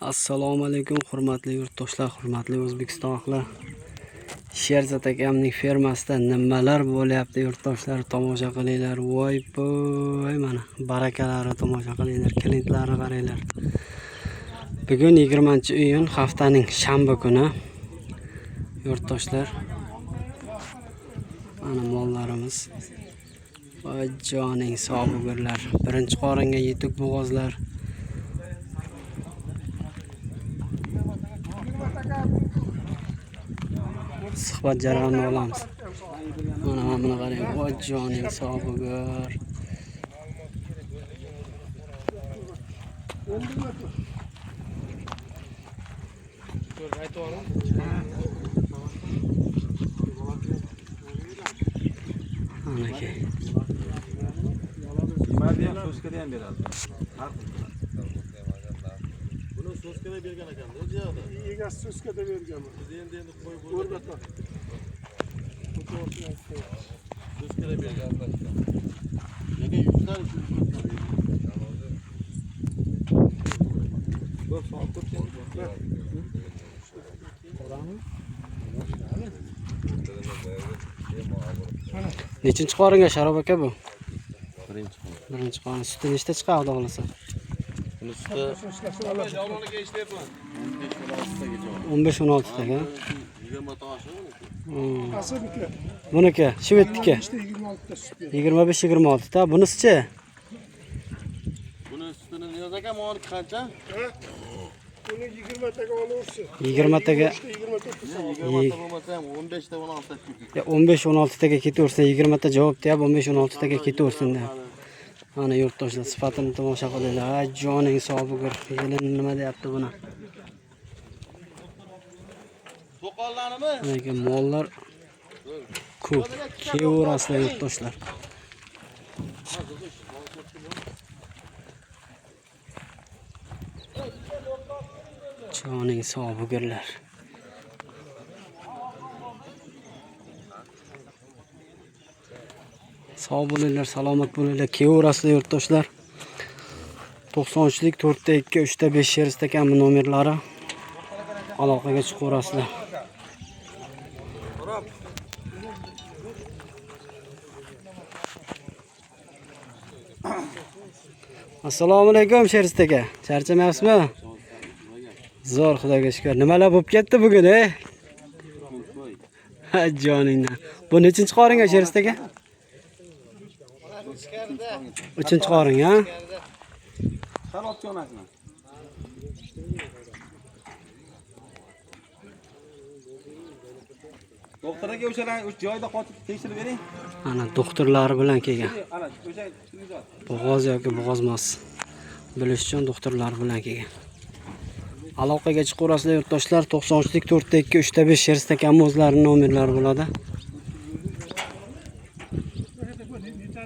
Assalomu alaykum hurmatli yurtdoshlar, hurmatli o'zbekistonliklar. Sherzod akamning fermasida nimalar bo'lyapti yurtdoshlar, tomosha qilinglar. Voy voy, mana barakalari tomosha qilinglar, klientlarni qaranglar. Bugun 20-iyun, haftaning shanba kuni. Yurtdoshlar, mana mollarimiz. Voy joning sog' bugurlar. Birinchi qoringa yetuk bo'g'ozlar. Suhbat jarayonini olamiz. Mana buni qarang. Voy joning sog' bugur. Anaki. Nimaga ham so'skada ham beradi. Buni so'skada bergan ekanda o'zi yoqda. Egasi so'skada bergan. Biz endi qo'yib O'rgata. So'skada bergan. Lekin yuklar shu so'skada bergan. Ko'p soat ko'p sen. Nechinchi qoringa Sharob aka bu? Birinchi qorin. Birinchi qorin. Suti nechta chiqadi xudo xohlasa? Buni suti 15-16 taga. 20 ta oshi buniki. Asabiki. Buniki, shvetniki. 26 ta sut beradi. 25-26 ta. Bunisichi? Buni sutini Niyoz aka moniki qancha? Buni 20 taga olaversin. 20 taga. 24 ta 20 ta bo'lmasa ham 15 ta 16 ta Ya 15-16 taga ketaversin, 20 ta javob deyap 15-16 taga ketaversin deb. Mana yurtdoshlar sifatini tomosha qilinglar. Ay joning sog' bugur. Yelin nima deyapti buni? To'qollanimi? Lekin mollar ko'p. Kelaverasizlar yurtdoshlar. Joning sog' bugurlar. Sog' bo'linglar, salomat bo'linglar. Kelaverasizlar yurtdoshlar. 93lik 4 2 3 5 Sherzod akamning nomerlari. Aloqaga chiqaverasizlar. Assalomu alaykum Sherzod aka. Charchamayapsizmi? Zo'r, Xudoga shukr. Nimalar bo'lib ketdi bugun, ey? Ha, joningdan. Bu nechinchi qoringa Sherzod aka? Uchinchi qorin, ha? Sal otib onasini. Doktor aka o'shalar o'sha joyida qotib tekshirib bering. Ana doktorlari bilan kelgan. Ana o'sha tuzat. Bo'g'oz yoki bo'g'ozmas bilish uchun doktorlar bilan kelgan. Aloqaga chiqaverasizlar yurtdoshlar. 93lik 4 2 3 5 Sherzod akamning o'zlarining nomerlari bo'ladi.